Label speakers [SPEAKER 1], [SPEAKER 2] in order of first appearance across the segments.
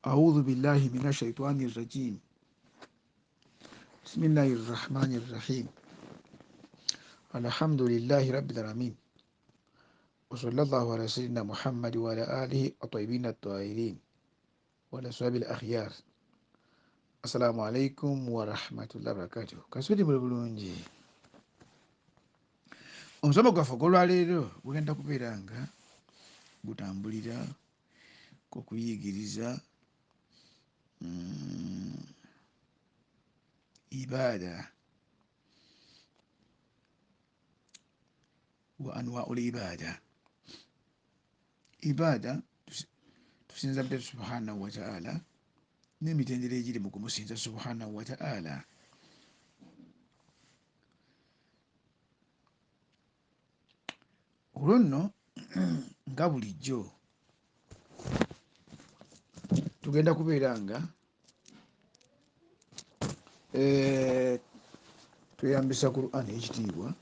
[SPEAKER 1] Audhu billahi min ashaitani rajim. Bismillahi rrahmani rrahim. Alhamdulillahi rabbil alamin wasallallahu ala sayidina Muhammadi waala alihi atayibina atahirin waala sahabi l akhyar. Assalamu alaikum warahmatullahi wabarakatuh. Kasubiri muli bulungi. Omusomo gwaffe ogwolwaleero gugenda kubeera nga gutambulira ku kuyigiriza ibaada wa anwau libaada. Ibaada tusinza mutatu subhanahu wataala n'emitendera egiri mu kumusinza subhanahu wataala. Olwo nno nga bulijjo tugenda kubeera nga tweyambisa Qur'an ekitiibwa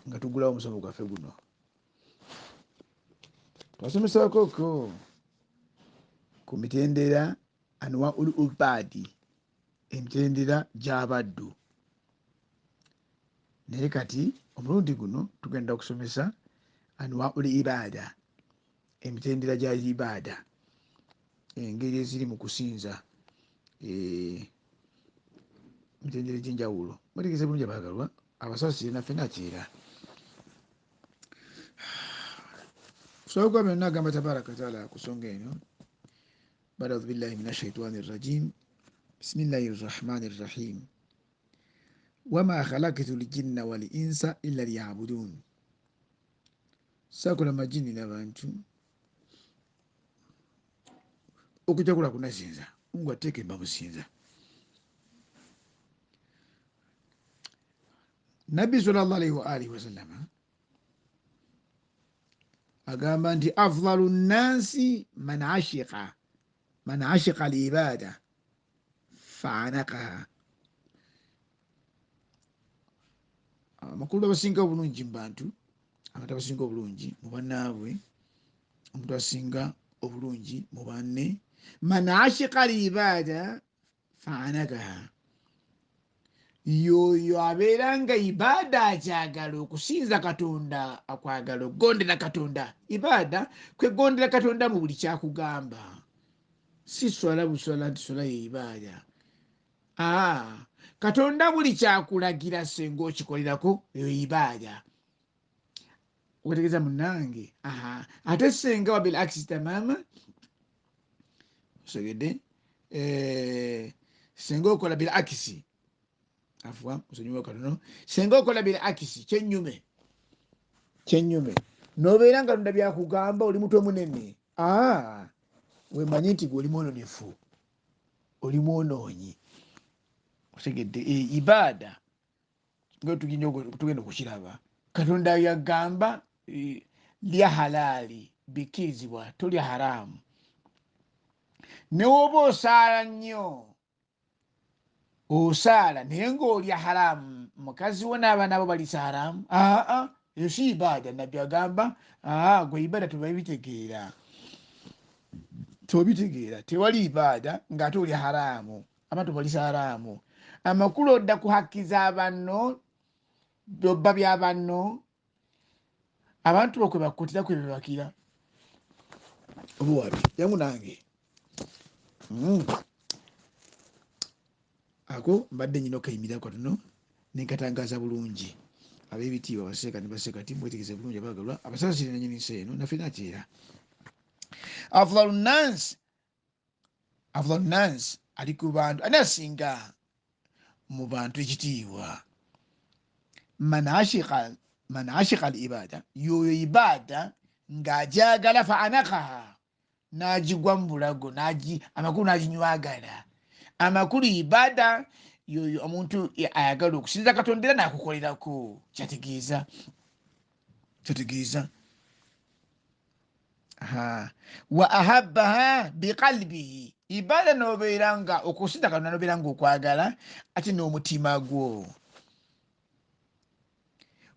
[SPEAKER 1] nga tugulawo omusomo gwaffe guno. Twasomesaakoko ku mitendera anwaul ubadi, emitendera gy'abaddu. Naye kati omulundi guno tugenda okusomesa anwaul ibaada, emitendera gya ibaada, engeri eziri mu kusinza, emitendera egy'enjawulo. Mwetegese bulungi abaagalwa, abasaasire naffe nakyera. Kusooka byonna agamba tabaraka wataala ku nsonga eno, bad audhu billahi min ashaitani rrajim, bismillahi rrahmani rrahim. Wama khalaktu ljinna wal insa illa liyabudun. Saakola majini n'abantu okujja kula kunasinza. Mungu ateeke mbamusinza. Nabbi sallallahu alaihi wa alihi wasallama agamba nti afdalu nnansi man ashiqa al-ibada faanakaha. Amakulu abasinga obulungi mu bantu, abantu abasinga obulungi mu bannaabwe, omuntu asinga obulungi mu banne, man ashiqa al-ibada faanakaha, yoyo abeera nga ibaada akyagala okusinza Katonda, akwagala okugondera Katonda. Ibaada kwegondera Katonda mu buli kyakugamba, si swala buswala nti swala ye ibaada. Katonda buli kyakulagira senga okikolerako eyo ibaada. Otegeeza munnange. Ate senga wa bil aksi tamama, osegedde, senga okola bil akisi, afwa nsonyiwa katono, senga okola bil akisi kyennyume kyennyume, n'obeera nga Katonda byakugamba oli mutwe munene, wemanyi nti gwe oli mwononefu, oli mwonoonyi. Osegedde, ibaada nga tugenda okukiraba, Katonda yagamba lya halaali, bikkirizibwa, tolya haraamu. Ne woba osaala nnyo, osaala naye ng'olya haraamu, mukazi wo n'abaana bo balisa haraamu, eyo si ibaada. Nabbi agamba gwe ibaada tebabitegeera, tobitegeera, tewali ibaada ng'ate olya haraamu, abantu balisa haraamu. Amakulu odda kuhakiza banno, byobba bya banno, abantu bokwe bakkutira kwe bebakira obuwabi. Jangu nange. Ako mbadde nyina okayimirira katono nenkatangaza bulungi ab'ebitiibwa baseeka ne baseeka ti mwetegeze bulungi abaagalwa abasaasire nanyini nsi eno naffe nakyera. Afdalu nnansi, afdalu nnansi ali ku bantu, ani asinga mu bantu ekitiibwa? Man ashiqa al ibada, yoyo ibaada ng'agyagala fa anakaha, n'agigwa mu bulago, amakulu n'aginywagala. Amakulu ibaada yoyo omuntu ayagala okusinza Katonda era n'akukolerako, kyategeeza kyategeeza. Wa ahabbaha biqalbihi, ibaada n'obeera nga okusinza Katonda n'obeera nga okwagala ate n'omutima gwo.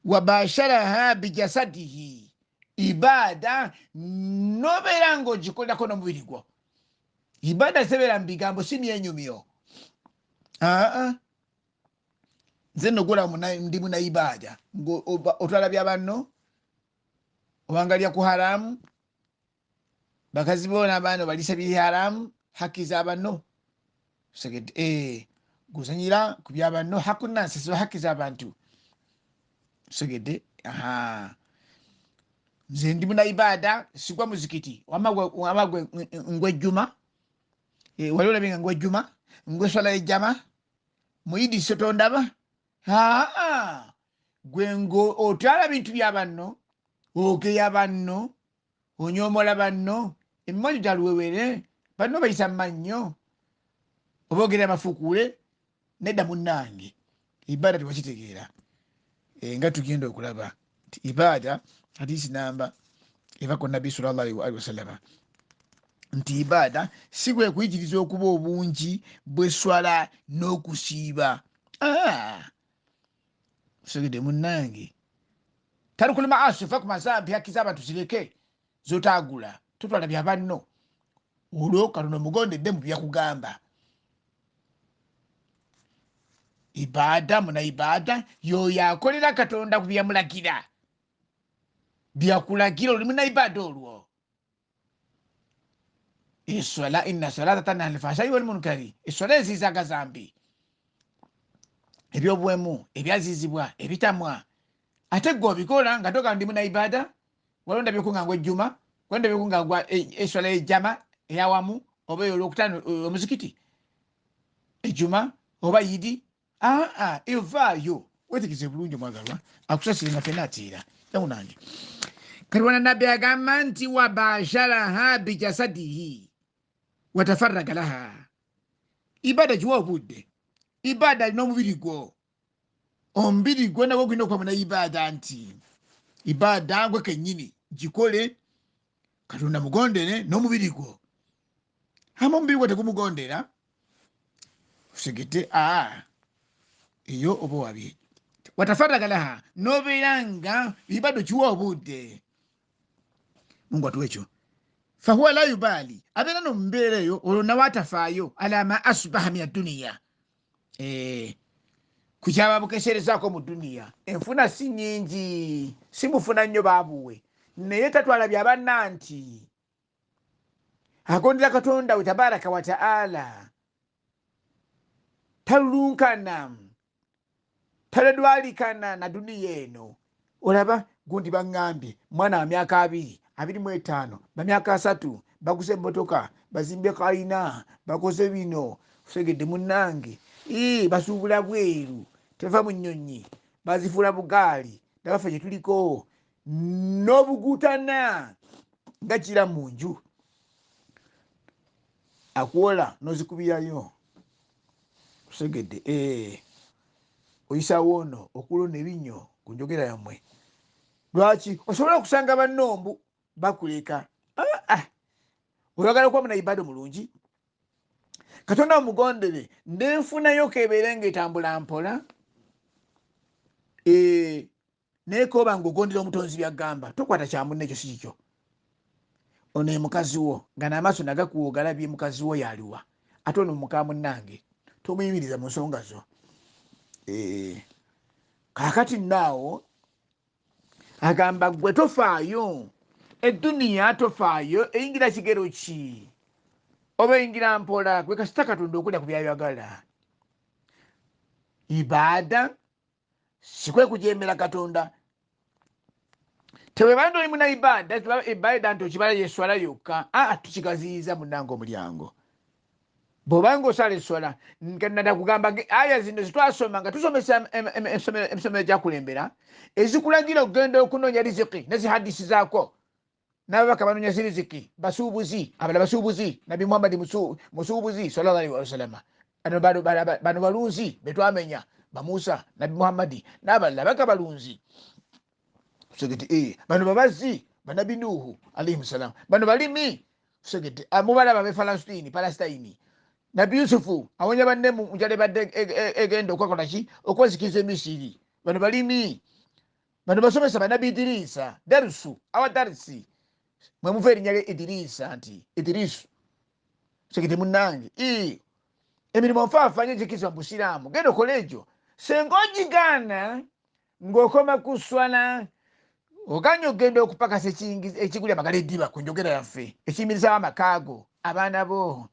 [SPEAKER 1] Wa basharaha bijasadihi, ibaada nobeera ng'ogikolerako n'omubiri gwo. Ibada sebeera mu bigambo, si myenyumyo. Aa, nze nno gola ndi muna ibada, otwala bya banno, owangalya ku haramu, bakazi bo n'abaana obalisa biri haramu, haki za banno. Segedde, guzanyira ku bya banno, hakunansi ziba haki z'abantu. Segedde, aha, nze ndi muna ibada, sigwa muzikiti, wamma gwe ngwejjuma. Wali olabye nga ngwejjuma, ngweswala ejjama muyidi sotondaba. Aa, gwe ngo otwala bintu bya banno, ogeya banno, onyomola banno, emimwa gyo gyaluwewere, banno bayisa mannyo, oba ogera amafuukuule. Nedda munnange, ibada tewakitegeera. Nga tugenda okulaba nti ibada, hadisi namba eva ku Nabbi sallallahu alaihi wasallama nti ibada si kwe kuyitiriza okuba obungi bw'esswala n'okusiiba. Segede munnange, tarukul maasi, fa ku mazambi, hakiza abantu zireke zotagula, totwala bya banno, olwo Katonda omugondedde mu byakugamba. Ibada, muna ibada yoyo akolera Katonda ku byamulagira, byakulagira, oli muna ibada olwo. Eswala, inna salata tanha anil fahshai wal munkari, eswala eziiza agazambi, ebyobuwemu, ebyazizibwa, ebitamwa, ate gwe obikola nga toga ndi muna ibada. Waliwo ndabyeko nga ngwejjuma, waliwo ndabyeko nga ngwa eswala ejjama eyawamu oba eyo olwokutaano, omuzikiti ejjuma oba yidi. Aa, evaayo, wetegeze bulungi omwagalwa akusasire nga fena atiira jangu nange. Kati wana Nabbi agamba nti wabasharaha bijasadihi watafarraga laha, ibada giwa obudde, ibada alina omubiri gwo, omubiri gwo nagwo gulina okuba muna ibada, nti ibada gwe kennyini gikole, Katonda mugondere n'omubiri gwo. Ama omubiri gwo tegumugondera, osigedde, aa, eyo oba wabye. Watafarraga laha, nobeera nga ibada okiwa obudde. Mungu atuwa ekyo. Fahuwa la yubaali, abeera no mumbeera eyo olwo nawe atafaayo ala ma asbaha min adduniya, kukyaba bukeserezaako mu duniya. Enfuna si nyingi, si mufuna nnyo baabuwe, naye tatwala byabanna nti agondera Katonda we tabaraka wa taala, talulunkana, taledwalikana na duniya eno. Olaba gundi baŋŋambye mwana wa myaka 20, 25, bamyaka 30, baguze emmotoka, bazimbye kalina, bakoze bino. Osegedde munnange, basuubula bweru, teva mu nnyonyi, bazifuula bugaali, nabaffe gye tuliko n'obugutana nga kira mu nju, akuwola n'ozikubirayo. Osegedde, oyisawo ono okulona ebinnyo ku njogera yammwe. Lwaki osobola okusanga bannombu bakuleka? Oyagala okuba muna ibada omulungi, Katonda omugondere nenfunayo kebeere ng'etambula mpola, naye koba ng'ogondera omutonzi byagamba, tokwata kyamunne, ekyo si kikyo. Ono ye mukazi wo nga n'amaaso nagakuwa ogalabye, mukazi wo yaliwa? Ate ono muka munnange, tomuyimiriza mu nsonga zo. Kaakati naawo agamba gwe tofaayo eduniya, tofaayo eyingira kigero ki oba eyingira mpola, gwe kasita Katonda okulya ku byayagala. Ibaada sikwe kujemera Katonda. Tewebanda oli muna ibaada, ibaada nti okibala yeswala yokka. Aa, tukigaziyiza munnange omulyango. Bw'obanga osala eswala, nada kugamba aya zino zitwasoma nga tusomesa emisomo egyakulembera ezikulagira okugenda okunoonya riziki, nezihadisi zaako n'ababaka banoonya ziriziki, basuubuzi, abalala basuubuzi, Nabbi Muhammadi musuubuzi sallallahu alaihi wasallama. Bano balunzi betwamenya, bamusa, Nabbi Muhammadi n'abalala baka balunzi. Segete, bano babazi, banabi Nuhu alaihim salam, bano balimi. Segete, mubalaba be Falastini, Palestine, Nabbi Yusufu awonya banne mu njala ebadde egenda okwakola ki, okwezikiza emisiri. Bano balimi, bano basomesa, banabi Idirisa, darusu awa darusi mwe muva erinnya lye Idirisa, nti Idirisu. Segete munnange, emirimu nfaafa nnyo egikkirizibwa mu Busiraamu, genda okole egyo. Senga ogigaana ng'okoma ku swala, oganye okugenda okupakasa ekiguli amagala eddiba ku njogera yaffe, ekiyimirizawo amaka go, abaana bo.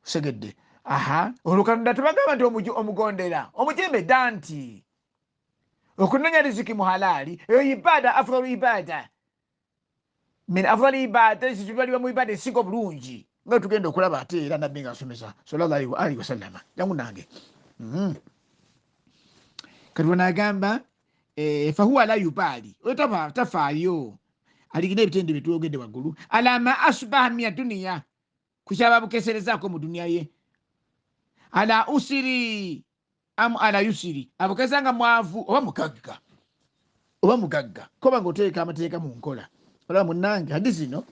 [SPEAKER 1] Osegedde? Aha, olwo Katonda tebagamba nti omugondera, omujemedda nti okunoonya riziki mu halaali, eyo ibada, afdalu ibada min afdali ibada, ekyo kibaliba mu ibada esinga obulungi, nga tugenda okulaba ate era nabbi nga asomesa sallallahu alaihi wa alihi wasallama. Jangu nange. Kati wano agamba, fahuwa la yubaali, oyo tafaayo, alina ebitendo bye twogedde waggulu, ala ma asbaha min duniya, ku kyaba bukeeserezaako mu duniya ye, ala usiri amu ala yusiri, abukeesa nga mwavu oba mugagga, oba mugagga, koba ng'oteeka amateeka mu nkola. Olaba munnange, hadisi zino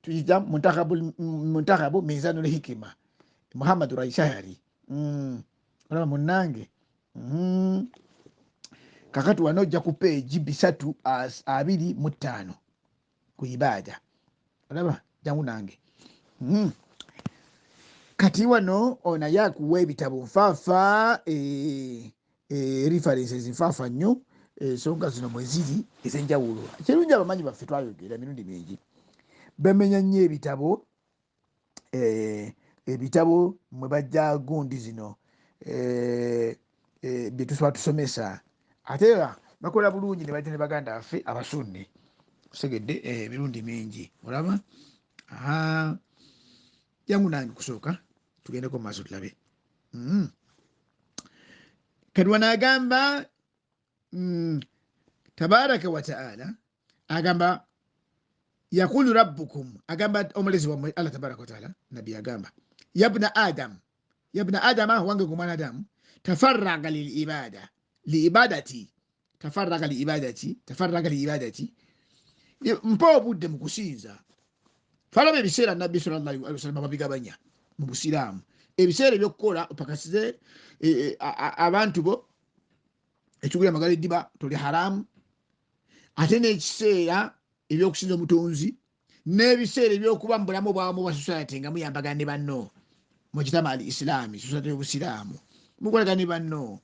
[SPEAKER 1] tuyita muntakhabu mizanul hikima, Muhammad Raishahari. Olaba munnange. Kakati wano ojja ku peegi bisatu abiri mu ttaano ku ibaada. Olaba jangu nange. Kati wano ono ye akuwa ebitabo nfaafa, references nfaafa nnyo, ensonga zino mwe ziri ez'enjawulo. Kirungi abamanyi baffe twayogera emirundi mingi, bamenya nnyo ebitabo, ebitabo mwe bajja gundi zino, bye tusobola tusomesa. Ate era bakola bulungi ne bajja ne baganda baffe abasunni, osegedde, emirundi mingi. Olaba? Aha. Jangu nange kusooka tugendeko mu maaso tulabe. Kati wano agamba, tabaraka wa taala agamba yakulu rabbukum, agamba omulezi wammwe Allah tabaraka wa taala, nabbi agamba yabna adam, yabna adama, wange gwe mwana Adamu, tafarraga lil ibada, li ibadati, tafarraga li ibadati, tafarraga li ibadati, mpa obudde mu kusinza. Twalaba ebiseera nabbi sallallahu alaihi wasallam babigabanya mu Busiraamu, ebiseera ebyokukola opakasize, abantu bo ekigulira amagala eddiba toli haramu, ate n'ekiseera ebyokusinza omutonzi, n'ebiseera ebyokuba mu bulamu obwawamu bwa society nga muyambagana ne banno mujtama al islami, society y'Obusiraamu, mukolagana ne banno.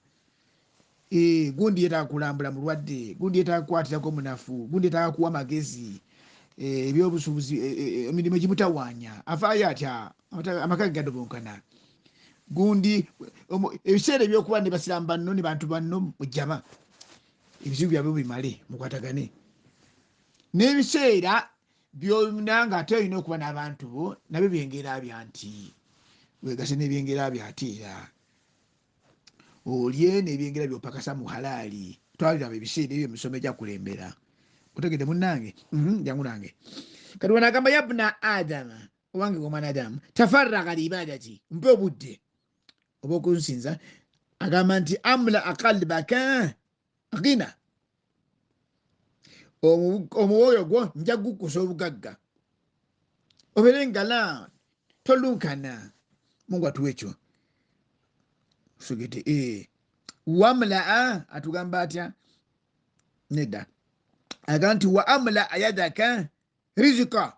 [SPEAKER 1] Gundi yeetaaga kulambula mulwadde, gundi yeetaaga kukwatirako munafu, gundi yeetaaga kuwa magezi, ebyobusuubuzi, emirimu egimutawaanya, afaayo atya, amaka ge gadobonkana. Gundi, ebiseera ebyokuba ne basiraamu banno ne bantu banno mu jama, ebizibu byabwe bimale mukwatagane. N'ebiseera byonna ng'ate olina okuba n'abantu bo, nabyo byengera bya nti weegase n'ebyengera bya ate era olye n'ebyengera by'opakasa mu halaali. Twaliraba ebiseera ebyo emisomo egyakulembera. Otegedde munnange? Jangu nange. Kati wano agamba yabna adama, owange gwe mwana Adamu, tafarraga li ibadati, mpe obudde oba okunsinza. Agamba nti amla qalbaka ghina, omwoyo gwo nja gukusa obugagga, obeere ngala tolunkana. Mungu atuwe ekyo. Sogete, wamlaa atugamba atya? Nedda, agamba nti wa amlaa yadaka rizika,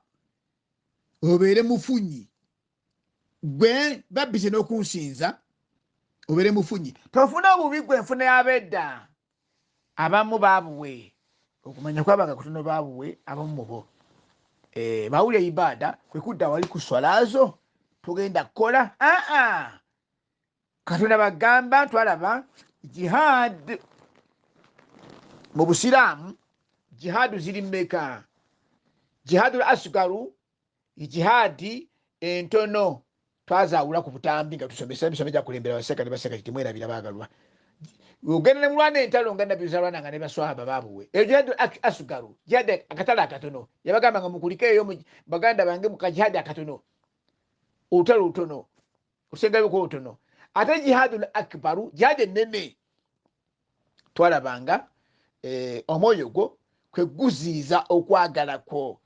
[SPEAKER 1] obeere mufunyi gwe babbise n'okunsinza, obeere mufunyi, tofuna obubi gwe nfuna y'abedda. Abamu baabuwe okumanya kwabanga kutono, baabuwe abamu mubo, bawulya ibaada kwe kudda wali ku swalaazo tugenda kukola. Aa, Katonda bagamba twalaba jihad mu Busiraamu, jihadu ziri mmeka? Jihadul asgaru, jihadi entono, twazaawula ku butambi nga tusomesa emisomo egyakulembera baseka ne baseka, timwerabira baagalwa. Ogenda ne mulwana entalo nga nabbi zalwananga ne baswahaba baabuwe, eyo jihadu asgaru, jihadi akatale akatono. Yabagamba nga mukulikeeyo baganda bange mu kajihadi akatono, olutalo lutono, osengayo olutono. Ate jihadul akbaru, jihadi ennene, twalabanga, omwoyo gwo kwe guziiza okwagala kwo.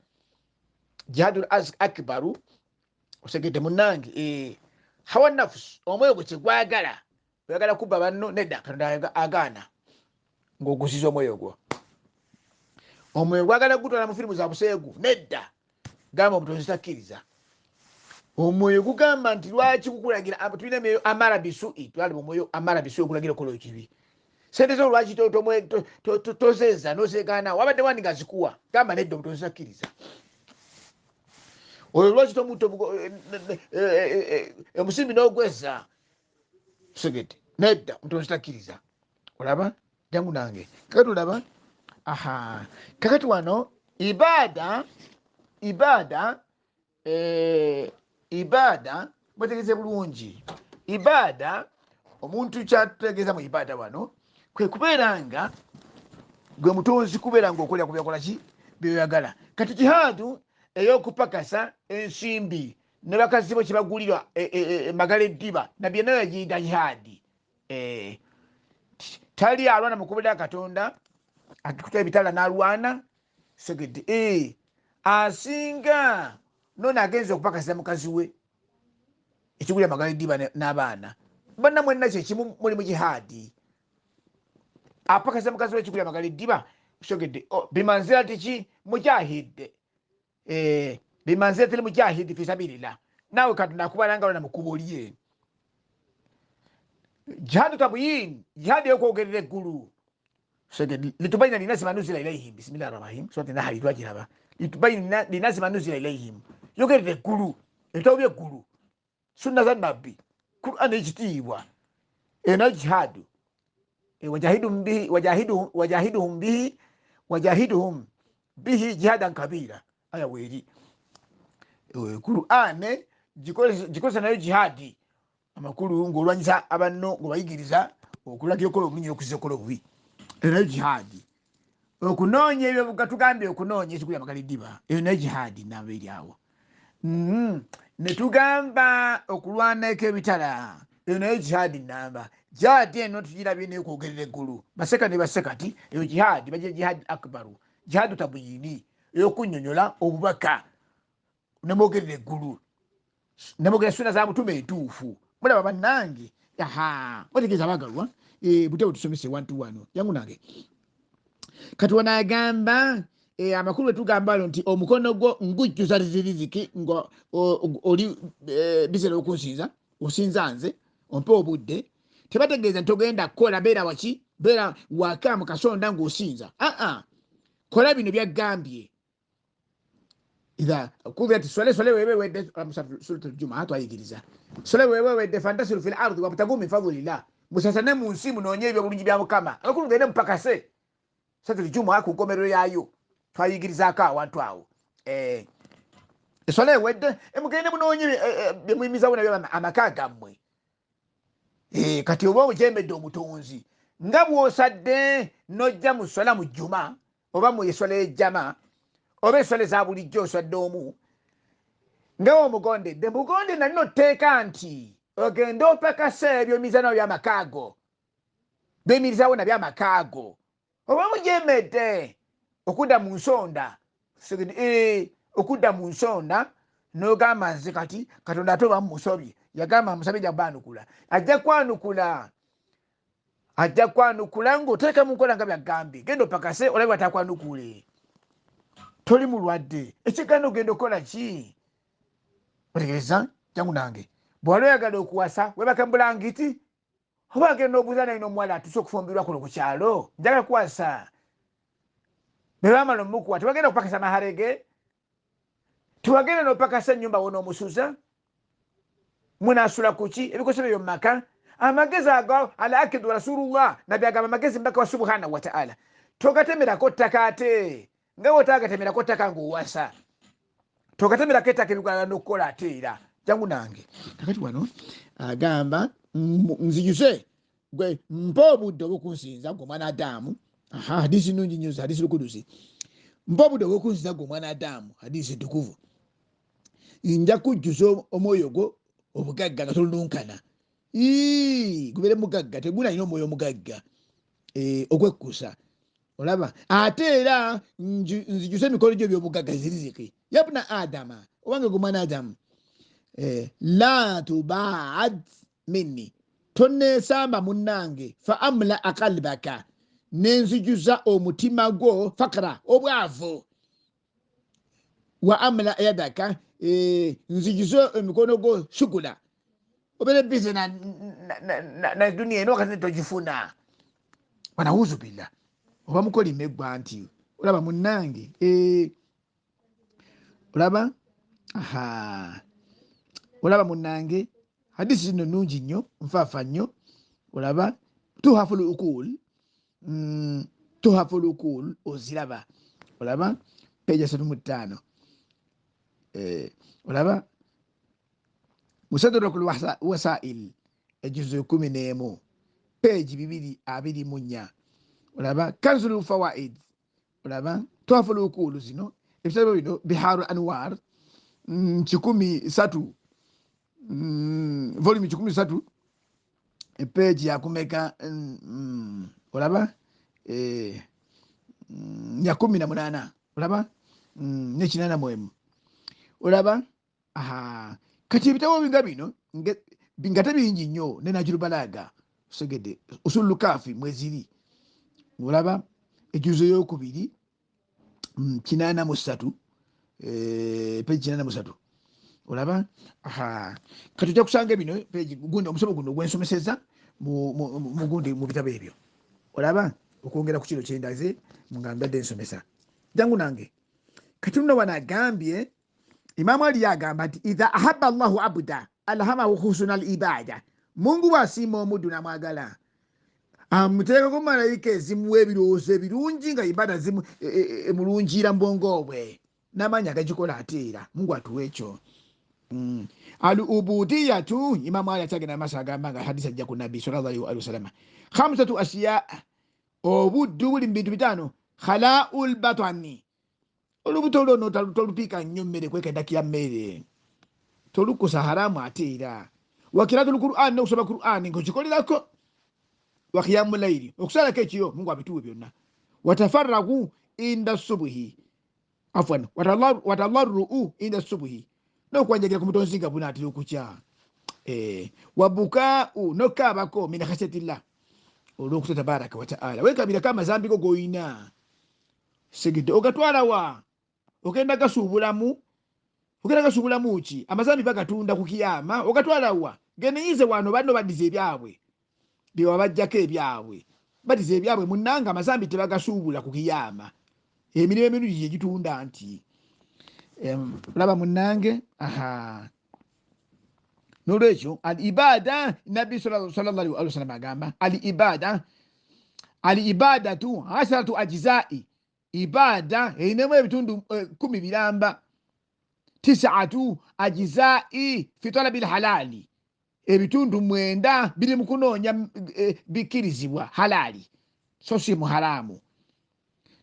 [SPEAKER 1] Jihadul akbaru, osegedde munnange, hawa nafusu, omwoyo gwe kyegwagala, oyagala kubba banno, nedda, Katonda agaana ng'oguziza omwoyo gwo. Omwoyo gwagala gutwala mu firimu za buseegu, nedda, gamba omutonzi takkiriza. Omwoyo gugamba nti lwaki gukulagira, tulina emyoyo amara bisui, twali omwoyo amara bisui okulagira okola ekibi. Sente zo lwaki tozeeza nozegaana, wabadde wandi nga zikuwa, gamba nedda omutonzi takkiriza. Oyo lwaki tomuta omusimbi n'ogweza segete, nedda omutonzi takkiriza. Olaba jangu nange kakati, olaba aha kakati wano ibada, ibada ibada mwetegeze bulungi. Ibada omuntu kyatutegeeza mu ibada wano kwe kubeera nga gwe mutonzi, kubeera nga okolera ku byakola ki byoyagala. Kati jihaadu ey'okupakasa ensimbi ne bakazi bo kyebagulirwa emagala eddiba nabye nayo yagiyita jihaadi. Tali alwana mu kkubo lya Katonda akikuta ebitala n'alwana segedde, asinga nono agenza okupakasa mukazi we ekigulira amagala eddiba n'abaana banna mwenna kyekimu muli mu jihaadi. Apakasa mukazi we ekigulira amagala eddiba segedde bimanzirati ki mujahidde, bimanzirati mujahidi fi sabilillah, naawe Katonda akubalanga alwana mu kkubo lye. Jihadu tabyin, jihadi ey'okwogerera eggulu litubayina linasi ma nuzila ilaihim, bisimillahi rahmani rahim, surati Nahali twagiraba, litubayina linasi ma nuzila ilaihim, yogerera eggulu, ebitabo by'eggulu, sunna za nabbi, Quran ekitiibwa, eyo nayo jihadu. Wajahiduhum bihi, wajahiduhum, wajahiduhum bihi, wajahiduhum bihi jihadan kabira, aya weeri. Qur'an gikozesa nayo jihadi, amakulu ng'olwanyisa abanno ng'obayigiriza okulagira okukola obulungi n'okuzza okukola obubi, eyo nayo jihadi. Okunoonya ebyo tugambye okunoonya ekigulira amagala eddiba, eyo nayo jihadi namba eri awo. Ne tugamba okulwanako ebitala, eyo nayo jihadi namba. Jihadi eno tugirabye nayo kwogerera eggulu, baseka ne basekati, eyo jihadi bagira jihadi akbaru, jihadu tabuyini, ey'okunnyonnyola obubaka nemwogerera eggulu, nemwogera sunna za mutume entuufu. Mulaba bannange, aha mwetegereza abagalwa, bute bwe tusomese wantu wano jangu nange. Kati wano agamba amakulu bwe tugamba wano nti omukono gwo ngujjuza riziki nga oli bizera okunsinza, osinza nze ompe obudde, tebategeeza nti ogenda kukola beera waki, beera waka mu kasonda ng'osinza. Aa, kola bino byaggambye. Idha kudhiyat swala, swala wewe wedde surat Jumaa twayigiriza, swala wewe wedde, fantasiru fil ardi wabtagu min fadlillah, musasane mu nsi munoonye ebyobulungi bya Mukama. Amakulu mugende mupakase. Surat Jumaa ku nkomerero yaayo twayigirizaako awantu awo, eswala ewedde, mugende munoonye byemuyimizawo nabyo amaka gammwe. Kati oba ojemedde omutonzi nga bw'osadde n'ojja mu swala mu jjuma oba mu eswala ejjama oba eswala eza bulijjo oswadde omu nga omugondedde mugonde nalino tteeka nti ogende opakase ebyomizano by'amakaago byemirizawo nabyo amakaago. Oba mujemedde okudda mu nsonda, okudda mu nsonda n'ogamba nze kati Katonda ate oba mumusobye, yagamba musabe ajja kubaanukula, ajja kwanukula, ajja kwanukula ng'oteeka mu nkola nga byagambye. Genda opakase olabe bwatakwanukule. Toli mulwadde ekigaana ogenda okukola ki? Otegereza jangu nange. Bw'wali oyagala okuwasa webaka mu bulangiti oba agenda obuuza nalina omuwala atuse okufumbirwa kuno ku kyalo, njagala kuwasa. Bwe bamala omukuwa tewagenda okupakasa maharege, tewagenda n'opakasa ennyumba wona omusuza munasula kuki ebikoso byo mumaka. Amagezi ago ala akidu rasulullah nabbi agamba amagezi mbaka wa subhanahu wataala togatemerako ttaka, ate nga bwotagatemerako ttaka ng'owasa togatemerako ettaka ebigala n'okukola. Ate era jangu nange kakati wano agamba nzijuze gwe mpa obudde obwokunsinza gwe omwana Adamu. Aha, hadisi nungi nnyo, hadisi lukudusi. Mpa obudde obwokunsinza gwe omwana Adamu, hadisi ntukuvu, nja kujjuza omwoyo gwo obugagga nga tolununkana. Gubeere mugagga tegunalina omwoyo omugagga, okwekkusa olaba. Ate era nzijuze emikono gyo ebyobugagga ziriziki. Yabuna Adama, obange gwe mwana Adamu, la tubaad minni, toneesamba munnange, fa amlaa kalbaka, nenzijuza omutima gwo fakra, obwavu, wa amla yadaka, Nzijuze emikono go shugula obeere bize na duniya eno wakati togifuna. Wanauzu billah, oba mukolima eggwa nti olaba munnange, olaba aha, olaba munnange, hadisi zino nnungi nnyo, nfaafa nnyo. Olaba tuhaful ukul, tuhaful ukul oziraba, olaba peji 35, olaba musadrakul wasail ejuzu 11 peji 224, olaba kanzul fawaid, olaba tuhaful ukul zino ebitabo bino biharu anwar 103, volume 103 peji ya kumeka, olaba ya 18, olaba ne 81, olaba aha. Kati ebitabo binga bino nga tebingi nnyo ne Najul Balaga osegedde Usulu Kafi mweziri, olaba ejuzo 2 83, peji 83, olaba aha. Kati ojja kusanga bino peji gundi omusomo guno gwensomeseza mu gundi mu bitabo ebyo, olaba okwongera ku kino kyendaze nga mbadde nsomesa. Jangu nange. Kati nno wano agambye Imamu Ali agamba nti idha ahabba Allahu abda alhamahu husna al ibada, Mungu bw'asiima omuddu namwagala amuteekako malayika ezimuwa ebirowoozo ebirungi nga ibada emulungiira mu bwongo bwe n'amaanyi agagikola. Ate era Mungu atuwa ekyo. Al ubudiyatu, Imamu Ali akyagenda maaso agamba nga hadisi ajja ku Nabbi sallallahu alaihi wasallam, khamsatu ashiya, obuddu buli mu bintu 5. Khalaul batani, olubuto lwono tolupiika nnyo mmere, kwekendakira mmere, tolukusa haramu. Ate era wakiratul Qur'an, n'okusoma Qur'an ng'okikolerako, wa qiyamu layli, okusalako ekiro, Mungu abituwe byonna, watafarragu inda subuhi, afwan, watadarruu inda subuhi, n'okwanjagira ku mutonzi nga bunaatera okukya, wabukau, n'okukaabako min khashyatillah, olw'okutya tabaraka wataala. Weekabirako amazambi go g'oyina segedde ogatwalawa, ogenda gasuubulamu, ogenda gasuubulamu ki? Amazambi bagatunda ku kiyama, ogatwalawa? Geneyize wano banno baddiza ebyabwe byewabajjako, ebyabwe badiza ebyabwe. Munnanga, amazambi tebagasuubula ku kiyama, emirimu emirungi gyegitunda nti olaba munnange aha. Nolwekyo al ibada, Nabbi sallallahu alaihi wasallam agamba al ibada, al ibadatu asharatu ajzai, ibada einemu ebitundu 10 biramba, tisatu ajzai fi talabil halali, ebitundu 9 biri mu kunoonya bikkirizibwa halali, so si muharamu.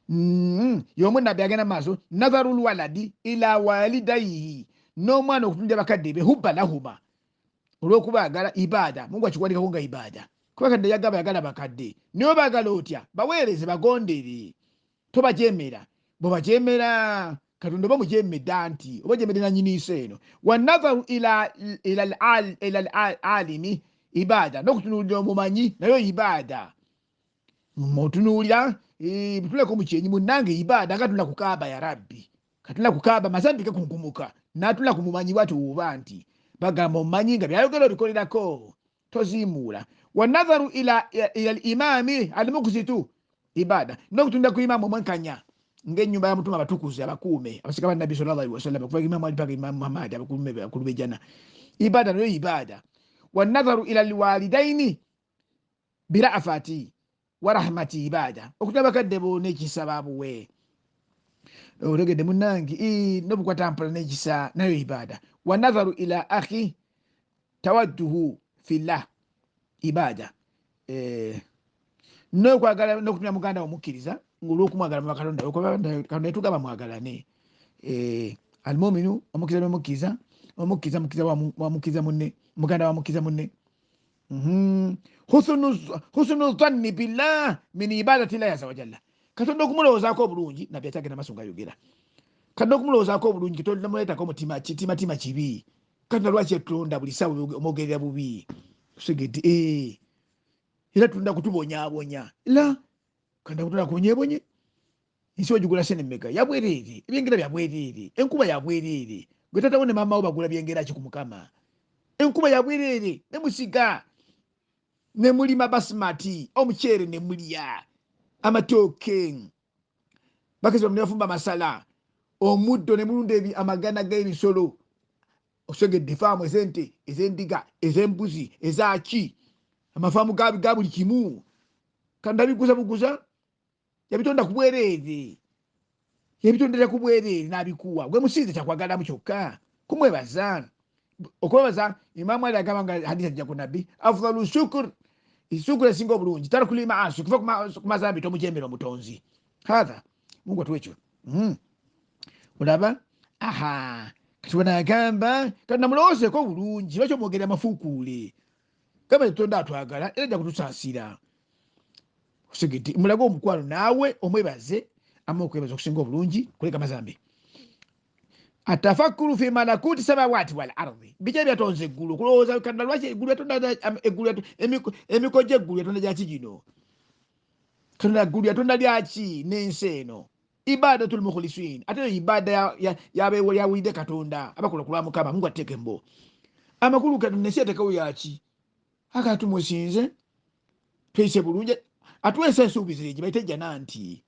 [SPEAKER 1] Y'omu Nabbi agenda maaso, natharul waladi ila walidaihi, n'omwana okutundira bakadde be, hubba lahuma, olw'okubaagala, ibada. Mungu akikwandikako nga ibada, kuba kadde yagamba yagala bakadde, naye obaagala otya? Baweereze, bagondere, tobajemera. Bwebajemera Katonda oba mujemedde nti oba jemedde nanyiniisa eno. Wanatharu ila alimi ibada, n'okutunuulira omumanyi nayo ibada, mutunuulira mutuleko mukyenyi munnange ibada, nga tunula ku Kaaba ya Rabbi, katunula ku Kaaba mazambi gakunkumuka, n'atunula ku mumanyi bwati wuuba nti bagamba omumanyi nga byayogera obikolerako toziimuula. Wanatharu ila limami almuksitu ibada, n'okutunda ku imamu omwenkanya ng'ennyumba ya mutuma abatukuzi abakuume abasika ba Nabbi sallallahu alaihi wasallam, okuva Imamu Ali paka Imamu Muhammad, abakuume bakulu b'ejjana, ibada nayo ibada. Wanatharu ila lwalidaini birafati wa rahmati ibada, okutula bakadde bo n'ekisa babuwe, otegedde munnange, n'obukwata mpola n'ekisa nayo ibada. Wanatharu ila akhi tawadduhu fillah ibada, n'okwagala n'okutumira muganda wo mukkiriza ng'olw'okumwagala mu Katonda, Katonda yatugamba mwagalane. Almuminu omukkiriza n'omukkiriza, omukkiriza mukkiriza wa mukkiriza munne, muganda wa mukkiriza munne. Husnu dhanni billah min ibadati llahi azza wa jalla, Katonda okumulowoozaako obulungi. Nabbi akyagenda maaso ng'ayogera, Katonda okumulowoozaako obulungi tomuleetako omutima kitimatima kibi. Katonda lwaki etutonda buli ssaawa omwogerera bubi? Segedde era tunda kutubonyaabonya la Katonda kutunda kubonyebonye. Ensi ogigula sente mmeka? Yabwereere, ebyengera byabwereere, enkuba yabwereere, Gwe taatawo ne maama wo bagula byengera ki ku Mukama? Enkuba ya bwereere ne musiga ne mulima basimati, omuceere ne mulya, amatooke bakezi bamwe ne bafumba amasala, omuddo ne mulunda amagana g'ebisolo. Osegedde faamu ez'ente, ez'endiga, ez'embuzi, ezaki, amafaamu ga buli kimu. Katonda abiguza buguza, yabitonda ku bwereere, yabitondera ku bwereere n'abikuwa. Gwe musinze kyakwagalamu kyokka kumwebaza. Okwebaza Imaamu Ali agamba nga hadisi ajja ku Nabbi, afdalu shukur, shukur esinga obulungi tarkul maasi, kuva ku mazambi tomujemera omutonzi. Hatha Mungu atuwe ekyo. Olaba aha kati wano agamba kati namulowoozeeko bulungi, lwaki omwogerera amafuukuule? Gamba Katonda atwagala era ajja kutusaasira. Osegedde mulage omukwano naawe omwebaze, ama okwebaza okusinga obulungi kuleka mazambi. Atafakkuru fi malakuti samawati wal ardi, biki ebyatonze eggulu? Okulowooza Katonda lwaki eggulu yatonda, eggulu emiko gy'eggulu yatonda gyaki gino? Katonda eggulu yatonda lyaki n'ensi eno? Ibadatul mukhlisin, ate eyo ibada yawulidde Katonda, abakola ku lwa Mukama. Mungu ateeke mbo amakulu Katonda ensi yateekawo yaki? Akala tumusinze tweyise bulungi, atuweesa ensuubizo egyo bayite ejjana nti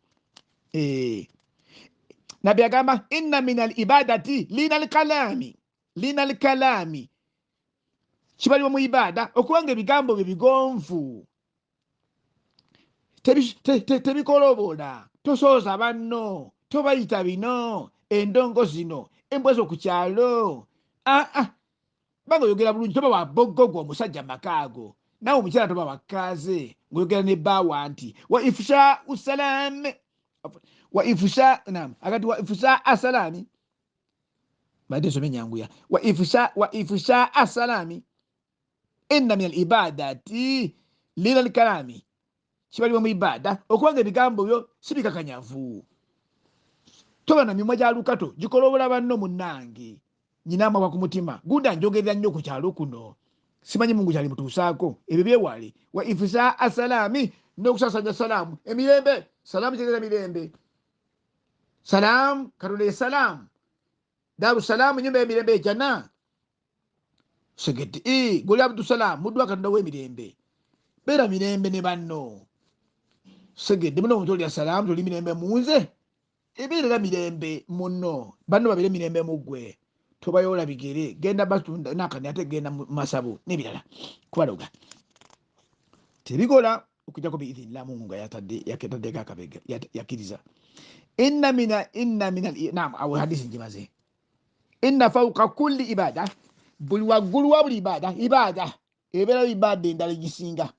[SPEAKER 1] Nabbi agamba inna min al ibadati lina alkalami, lina alkalami, kibalibwa mu ibada okubanga ebigambo bye bigonvu, tebikolobola, tosooza banno, tobayita bino endongo zino, embwa zo ku kyalo. Aa, banga oyogera bulungi, toba wa boggo gwe omusajja makaago, naawe omukyala toba wakaaze ng'oyogera ne bbaawa nti wa ifshau salam, wa ifsha, naam, akati wa ifsha asalami, badde nsome nyanguya, wa ifsha, wa ifsha asalami inna min al ibadati lila alkalami, kibalibwa mu ibada okubanga ebigambo byo si bikakanyavu, toba na mimwa gya lukato gikolobola banno. Munnange nyina amabwa ku mutima gunda njogerera nnyo ku kyalo kuno, simanyi Mungu kyali mutuusaako, ebyo byewale. Wa ifsha asalami, n'okusasanya salaamu, emirembe. Salaamu kitegeeza mirembe. Salaamu Katonda ye salaamu, Daaru Salaamu nyumba y'emirembe ejjana. Segedde goli Abdusalaamu, muddu wa Katonda w'emirembe, beera mirembe ne banno. Segedde muno omuntu olya salaamu, toli mirembe mu nze, ebeerera mirembe munno, banno babeere mirembe mu ggwe. Tobayoola bigere, genda batunda nakani, ate genda mu masabo n'ebirala kubaloga tebikola okujjako biidhinillah, Mungu nga yataddeko akabega, yakkiriza. Inna mina, inna mina, naam, awo hadisi ngimaze. Inna fawqa kulli ibada, buli waggulu wa buli ibada, ibada ebeerayo ibada endala egisinga.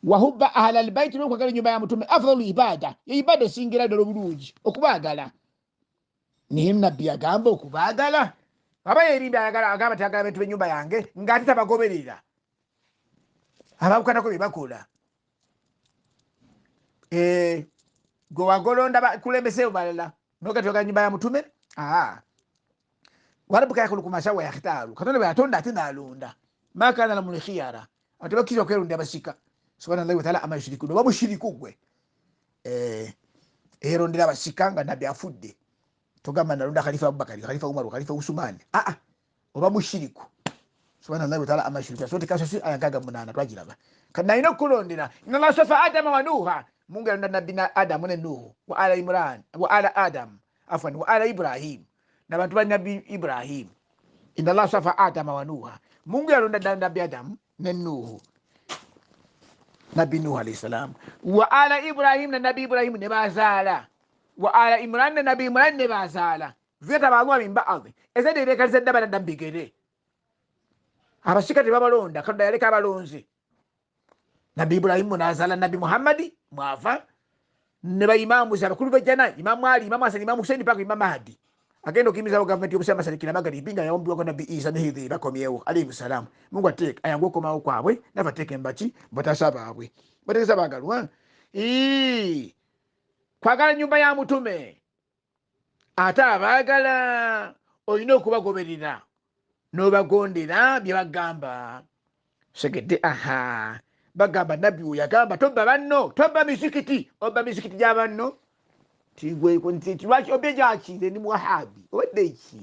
[SPEAKER 1] Wahubba ahla albaiti, n'okwagala ennyumba ya Mutume, afdalu ibada, ye ibada esingira ddala obulungi, okubaagala. Naye Nabbi yagamba okubaagala, aba yerimbye ayagala agamba tayagala bintu b'ennyumba yange ng'ate tabagoberera, ababukanako bye bakola. Gwe wagolonda bakulembese balala nogati oyagala nyumba ya Mutume. Warabuka yakhluqu ma shaa wa yakhtaaru, Katonda bwe yatonda ate n'alonda. Ma kana lahumul khiyara, ate bakkiriza okwerondera basika. Subhanallahi wataala amma yushrikun, oba mushiriku gwe erondera abasika nga Nabbi afudde, togamba nalonda Khalifa Abubakari, Khalifa Umaru, Khalifa Usumani. Aa, oba mushiriku. Subhanallahi wataala amma yushrikun. So tekasasi aya 68 twagiraba. Kati nalina okukulondera inna Allah safa Adama wa Nuha, Mungu yalonda Nabbi na Adamu ne Nuhu wa ala Imran wa ala Adam, afwan, wa ala Ibrahim, n'abantu ba Nabbi Ibrahim. Inna Allah safa Adama wa Nuha, Mungu yalonda ddala Nabbi Adamu ne Nuhu, Nabbi Nuhu alayhi salam, wa ala Ibrahim, na Nabbi Ibrahimu ne bazaala, wa ala Imran, ne Nabbi Imran ne bazaala. Vyata baaluwa min baadhi, ezadde erekaliza dda badda mu bigere. Abasika tebabalonda, Katonda yaleka abalonzi. Nabbi Ibrahimu n'azaala Nabbi Muhammadi, mwava ne baimaamu abakulu b'ejjana, Imaamu Ali, Imaamu Hasani, Imaamu Huseini, paka Imaamu Mahdi agenda okuyimizawo gavumenti y'obusiraamu mashariki na magharibi nga yawambibwako Nabbi Isa ne Hidhiri bakomyewo alayhi salaamu. Mungu ateeke ayangu okomawo kwabwe, naffe ateeke mbaki bataasa baabwe bategeeza baagalwa kwagala nyumba ya Mutume, ate abaagala olina okubagoberera n'obagondera bye bagamba. Segedde aha bagamba Nabbi we yagamba tobba banno, tobba misikiti, obba misikiti gya banno tigweko nti lwaki obye gyaki? Nze ndi muwahabi obadde ki?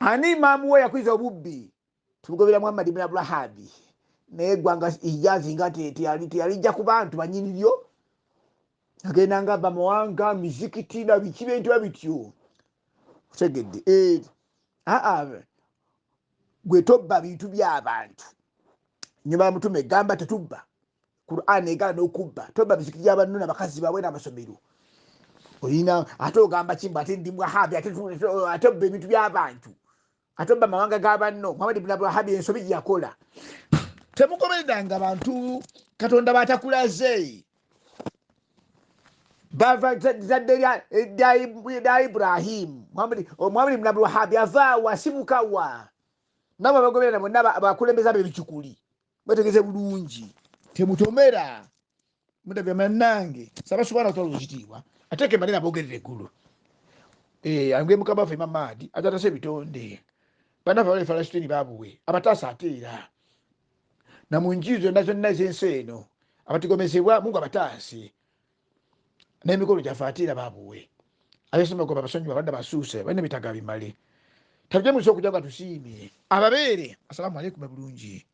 [SPEAKER 1] Ani imaamu we yakwiza obubbi? Tubugobera Muhammad ibn Abdulwahabi, naye eggwanga Ijazi nga teyalijja ku bantu banyini lyo, agenda nga bamawanga mizikiti na biki bintu bityo. Otegedde? Aa, gwe tobba bintu by'abantu. Nyuma ya mutume egamba tetubba, Quran egala n'okubba, tobba mizikiti gy'abanno n'abakazi baabwe n'amasomero olina. Ate ogamba kimbu ate ndi Wahabi, ate obba ebintu by'abantu, ate obba amawanga g'abanno. Muhammad ibn Abdulwahabi ensobi gye yakola, temugobereranga bantu Katonda batakulaze. Bava zadde lya Ibrahimu. Muhammad ibn Abdulwahabi avaawa, asibukawa? Nabo abagoberera bonna bakulembeza b'ebicukuli. Mwetegeze bulungi, temutomera mudabya mannange. Saba subhana wataala ekitiibwa ateeke manene abogerera eggulu. Ange mukama waffe Mamadi atatase ebitonde, bannaffe abali Falasitini babuwe abataasa, ate era na mu njuyi zonna zonna ez'ensi eno abatigomezebwa, Mungu abataase n'emikolo gyaffe, ate era babuwe abesemagoba abasonyiwa abadde basuuse balina ebitaga bimale tabye musa okujja nga tusiimye ababeere. Assalamu alaikum bulungi.